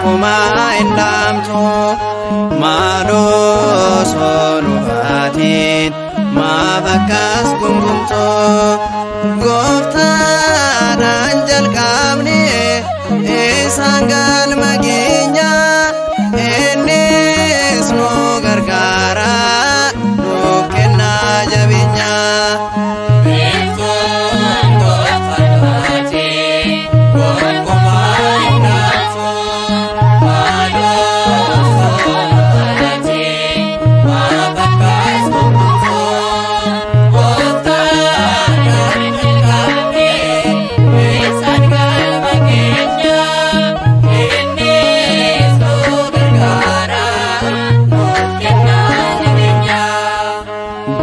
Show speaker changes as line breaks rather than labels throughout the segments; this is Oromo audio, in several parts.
gonkumaa hin dhaamtu. Maaloo soonu baatiin maaf akkas gungumtu? Gooftaadhaan jalqabne isaan galma keenya, innis nu gargaara nuuf kennaa jabeenya.
Biiftuun gooftaan baatee gonkumaa hin dhaamtu. Maaloo soonu baatee maaf akkas gungumtu? Gooftaadhaan jalqabne isaan galma keenya, innis nu gargaara nuuf kennaa jabeenya.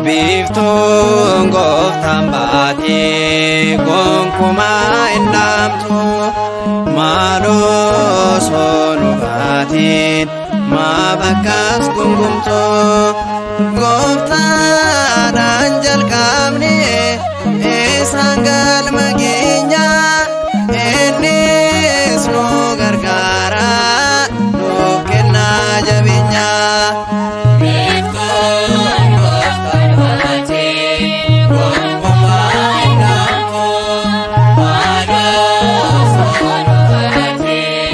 Biiftuun gooftaan baatee gonkumaa hin dhaamtu. Maaloo soonu baatiin maaf akkas gungumtu? Gooftaadhaan jalqabne isaan galma keenya, innis nu gargaara nuuf kennaa jabeenya.
Biiftuun gooftaan baatee gonkumaa hin dhaamtu. Maaloo soonu baatee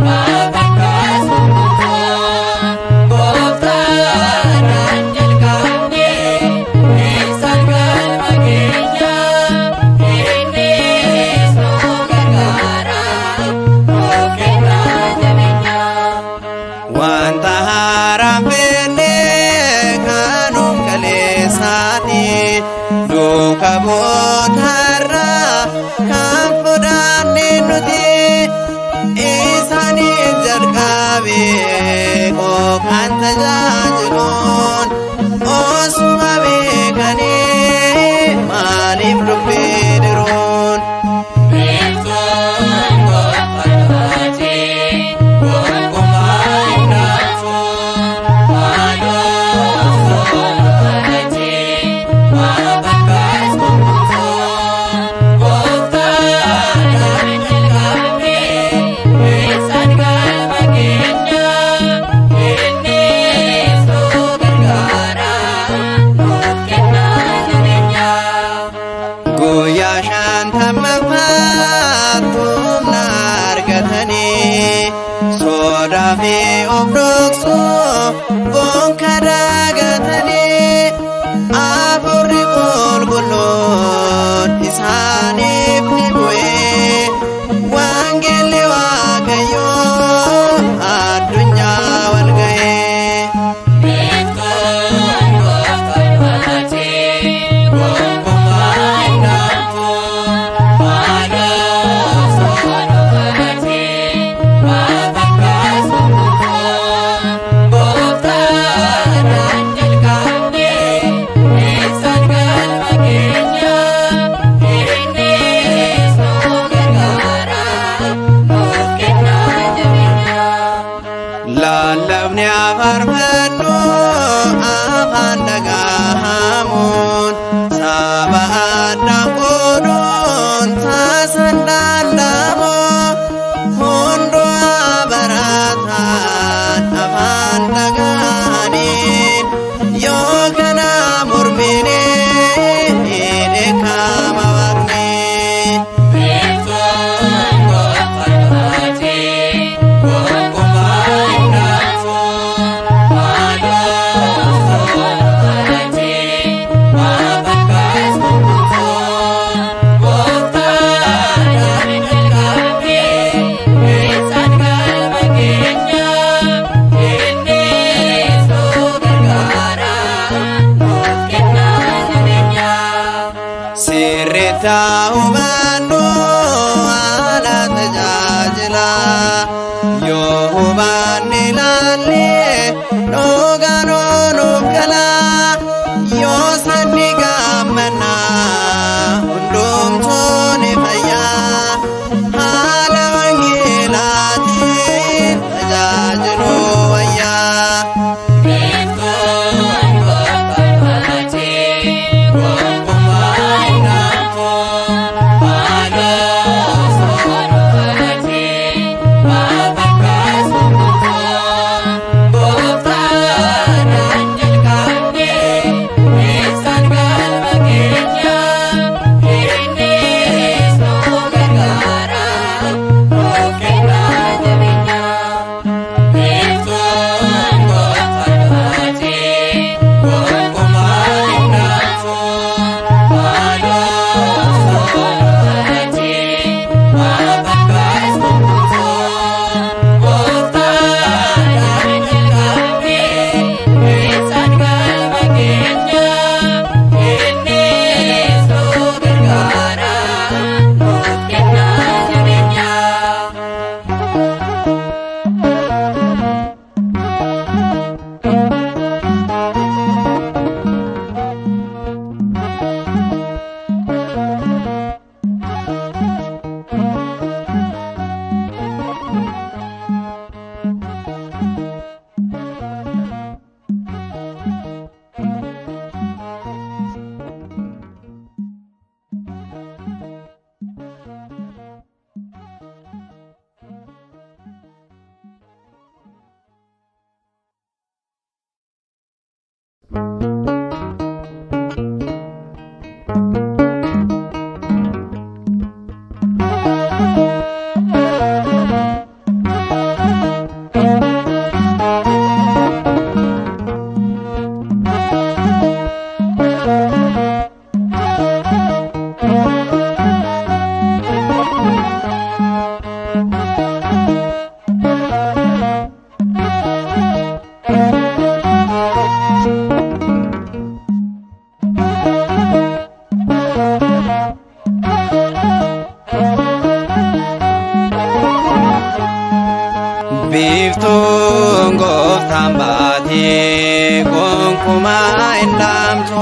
maaf akkas gungumtu? Gooftaadhaan jalqabne isaan galma keenya, innis nu gargaara nuuf kennaa jabeenya.
Wanta haaraan fenne kanum kaleessaati, duuka bootarraa kan fudhanne nuti. Isaaniin jalqabe qooqaan tajaajiluun, osuma beekanii maaliif dubbii diruun?
Biiftuun gooftaan baatee gonkumaa hin dhaamtu. Maaloo soonu baatee maaf akkas gungumtu? Gooftaadhaan jalqabne isaan galma keenya, innis nu gargaara nuuf kennaa jabeenya.
Guyyaa shantammaffaatti humna argatanii, sodaa fi of dhoksuu gonka daagatanii, Hafuurri qulqulluun isaaniif ni bu'ee, wangeelli Waaqayyoo addunyaa wal ga'ee.
Biiftuun gooftaan baatee gonkumaa hin dhaamtu. Maaloo soonu baatee maaf akkas gungumtu? Gooftaadhaan jalqabne isaan galma keenya, innis nu gargaara nuuf kennaa jabeenya.
Lallabni afarfannu afaan dhagahamuun, saba addaan qooduun taasan danda'amu. Hundumaa barataan afaan dhagahaniin, yoo kana mormine ni dheekkama Waaqni.
Biiftuun gooftaan baatee gonkumaa hin dhaamtu. Maaloo soonu baatee maaf akkas gungumtu? Gooftaadhaan jalqabne isaan galma keenya, innis nu gargaara nuuf kennaa jabeenya.
Sirriitti hubannu haala tajaajila, yoo hubanne ilaalle dhugaan nuuf gala. Yoo sanni gammannaa hundumtuu ni fayyaa, haala wangeelaatiin tajaajiluu wayyaa.
Biiftuun gooftaan baatee gonkumaa hin dhaamtu. Maaloo soonu baatee maaf akkas
Ifaan baatee gonkumaa hin dhaamtu.